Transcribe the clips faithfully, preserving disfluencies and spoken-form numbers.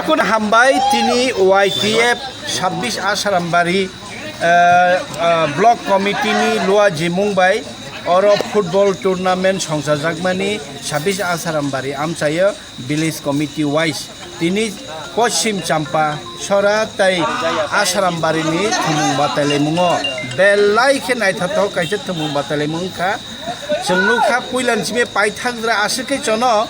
Kun hambai tini Y T F sabbish Asarambari, eh, eh, Block Committee ni lua jimung bai oro football tournament songchajakmani sabbish Asarambari amchaio village committee wise tini Poschim Champa sora tei Asarambari ni thumung batailaimungo belai khe naithothok kaisa thumung batailaimung wngkha. Chwng nukha puilani simi paithakdra aswk khe chono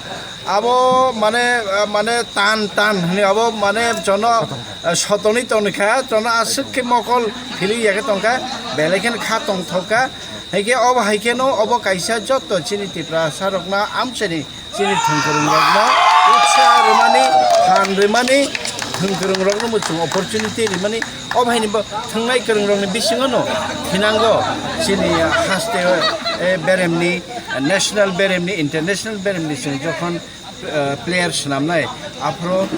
abo mane, mane tan tan hwnwi abo mane chono sotoni tongkha, chono aswk khe mokol philwi ya khe tongkha, belai kheno kha tongthokha. Haikhe obo hai kheno obo kaisa joto chini Tiprasa rokno amchaini chini thwngkwrwng rokno utsa rwmani, phan rwmani, thwngkwrwng rokno bo chwng opportunity rwmani, o bahaini bo thwngnai kwrwng rokni bisingo no thinango chini haste, eh, beremni, national beremni, international beremni chwng jokhon, eh, player swnamnai, aphuru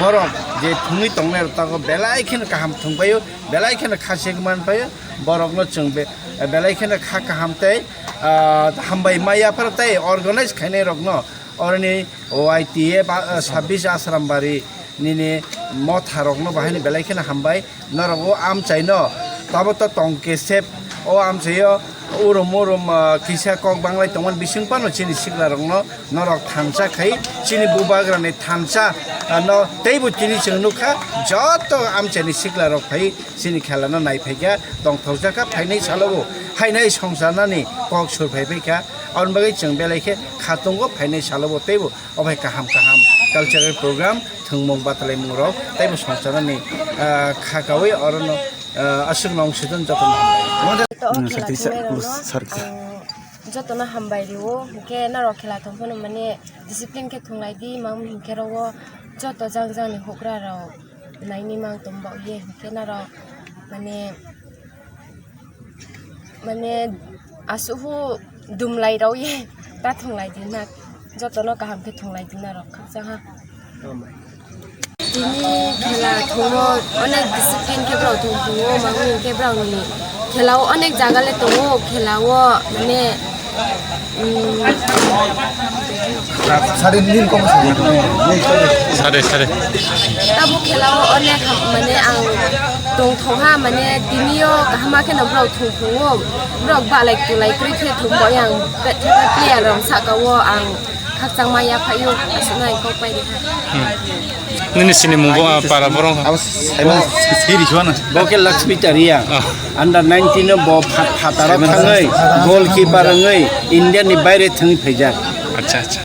borok je thwngwi tongnai rok tago belai kheno kaham thwngpaio, belai kheno kha chek manpaio, borokno chwng be-, belai kheno kha kaham tei, ah, hambai maya phano tei organize khainai rokno. Oroni Y T F, ah, sabbish Asrambari nini motha rokno bahaini belai kheno hambai. Norok o amchaino tabo to tong kesep o amchaio urum urum, ah, kisa kok banglai tongmani bising phano chini sikla rokno norok thansa khai chini bubagrani thansa, ah, no teibo tini chwng nukha joto amchaini sikla rok phai chini khela no nai phaikha tongthokjakha phainai salobo hainai songsarnani kok sur phai phaikha. Aboni bagwi chwng belai khe khatungo phainai salobo teibo. Obai kaham kaham cultural program, thwngmung batalaimung rok, teibo songcharani, ah, kha kawi orono, ah, aswk nong sidon jotono hambai. To o Hmm, khela sakti sa-, thwngnairokno sar-, ang jotono hambai rio, hinkhe norok khela thwngphano mane discipline khe thwnglai di, mam hinkhe oro joto jang jangni hukra rok naini mang tongbaohi, hinkhe norok mane Mane, aswk dumlai rw ye, ta thwnglai di na, jotono kaham khe thwnglai di na rok khakchang ha. Tini khela thwngmo onek discipline khe borok thwng thwngo, mangwi hinkhe borok ni khela o onek jaga le tongo, khela o mane, Sade nil kok sade. Sade, sade. Tabuk khela o onek ham-, mane ang tongthok ha, mane tini o kaham khe no borok thung thung o, borok balai tulai kwrwi khe thung bo yang pe-, player rok saka o ang khakchang ma ya phai o, aswk nai kok pai rikha. Hmm. Nini sini mung bo, ah, para borok. Abo saima siri suana. Bo khe Lakshmi Tariya. Ah. Under nineteen o bo pha-, phataro thangwi, goalkeeper wngwi, India ni baire thangwi phaijak. Acha, acha.